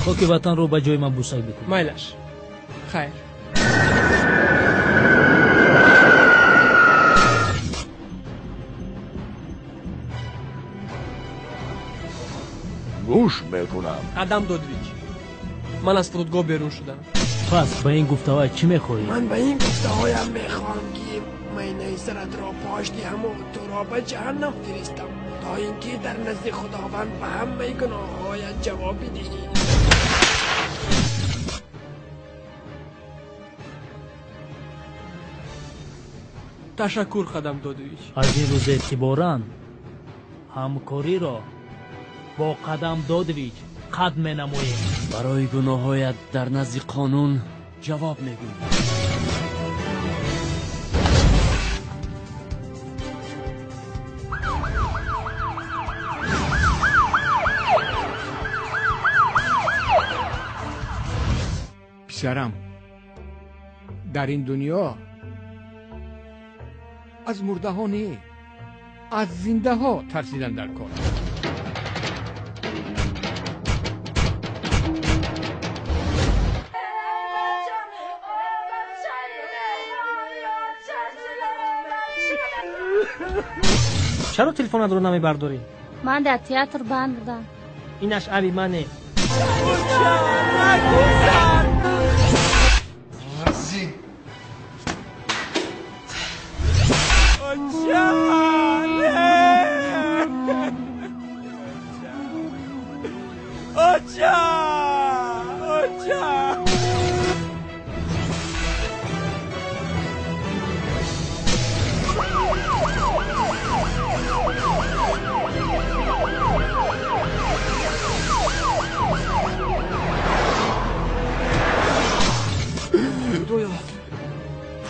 Хоки ватанро ба ҷои ман бусак бикун. Майлаш. Хайр. Гӯш мекунам. Қадам Додович, ман аз фурудгоҳ берун шудам. Пас ба ин гуфтаҳоят чӣ мехоҳӣ? Ман ба ин гуфтаҳоям мехоҳам, ки майнаи саратро пош диҳаму туро ба ҷаҳаннам фиристам, то ин ки дар назди Худованд ба ҳамаи гуноҳҳоят ҷавоб бидиҳӣ. Ташаккур, Қадам Додович. Аз ин рӯз эътиборан ҳамкориро бо Қадам Додович қатъ менамоем. Барои гуноҳҳоят дар назди қонун ҷавоб мегӯӣ. Писарам, дар ин дунё аз мурдаҳо не, аз зиндаҳо тарсидан дар кор. Чаро телефонатро намебардорӣ? Ман дар театр банд будам. Инаш аби мане.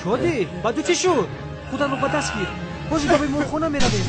Шодӣ, ба ту чӣ шуд? Худатро ба даст гир. Ҳозир ба беморхона меравем.